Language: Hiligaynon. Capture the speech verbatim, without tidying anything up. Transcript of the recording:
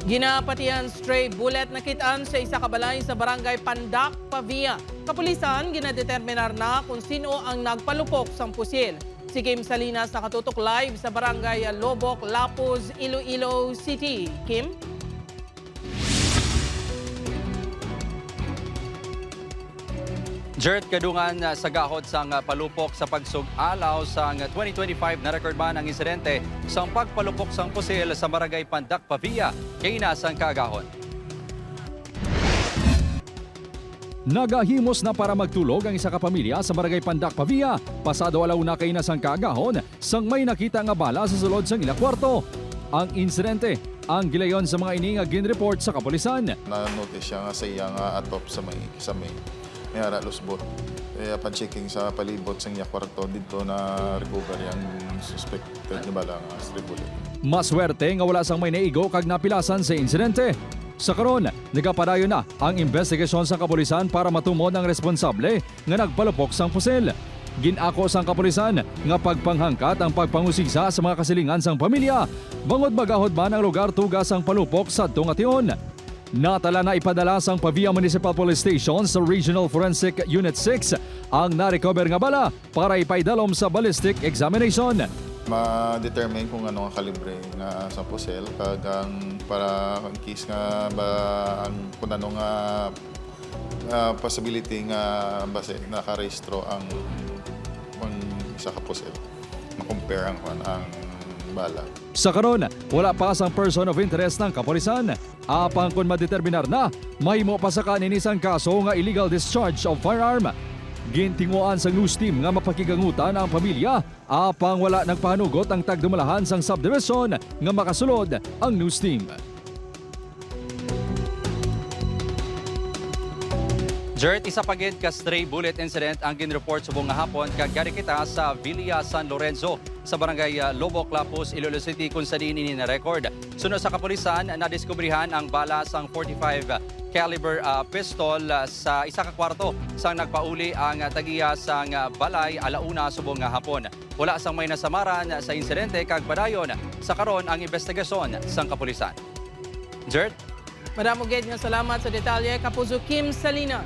Ginapatihan stray bullet nakit-an sa isa ka balay sa barangay Pandak, Pavia. Kapulisan ginadeterminar na kung sino ang nagpalupok sang pusil. Si Kim Salinas nakatutok live sa barangay Lobok, Lapuz, Iloilo City. Kim? Jert, kadungan sa gahod sang palupok sa pagsug-alaw sang twenty twenty-five, na-record man ang insidente sang pagpalupok sang pusil sa barangay Pandak, Pavia, kaina sang kaagahon. Nagahimos na para magtulog ang isa ka pamilya sa barangay Pandak, Pavia, pasado alauna kaina sang kaagahon, sang may nakita nga bala sa sulod sang ila kwarto. Ang insidente ang gilayon sa mga ini nga ginreport sa kapulisan. Na-notice siya nga sa iya nga atop sa may, sa may. May ara lusbot. Eh, upon checking sa palibot sa iya kwarto, dito na-recover ang suspected nga bala nga stray bullet. Maswerte nga wala sang may naigo kag napilasan sa insidente. Sa karon, nagapadayon na ang investigasyon sa kapulisan para matumod ang responsable nga nagpalupok sang pusil. Gin-ako sang kapulisan nga pagpanghangkat ang pagpangusisa sa mga kasilingan sang pamilya bangod magahod man ang lugar tuga sang palupok sadto nga tion. Natala na ipadala sang Pavia Municipal Police Station sa Regional Forensic Unit six ang na-recover nga bala para ipaidalom sa ballistic examination. Ma-determine kung ano nga kalibre nga sa pusil, kag ang para in case nga ba ang kung ano nga, ah, possibility nga base nakarehistro ang, ang isa ka pusil, ma-compare ang, ang bala. Sa karon, wala pa sang person of interest ang kapulisan. Apang kon madeterminar na, mahimo pa saka ini sang kaso nga illegal discharge of firearm. Gintinguhaan sang news team nga mapakigangutan ang pamilya, apang wala nagpahanugot ang tagdumalahan sang subdivision nga makasulod ang news team. Jert, isa pa gid ka stray bullet incident ang ginreport subong nga hapon, kag yari kita sa Villa San Lorenzo, sa barangay, ah, Lobok, Lapuz, Iloilo City, kung sa diin ini na-record. Suno sa kapulisan, nadiskubrihan ang bala sang forty-five caliber, ah, pistol, ah, sa isa ka kwarto sang nagpauli ang, ah, tag-iya sang, ah, balay alauna subong nga hapon. Wala sang may nasamaran sa insidente kag padayon sa karon ang investigasyon sang kapulisan. Jert? Madamo gid nga salamat sa detalye, Kapuso Kim Salina.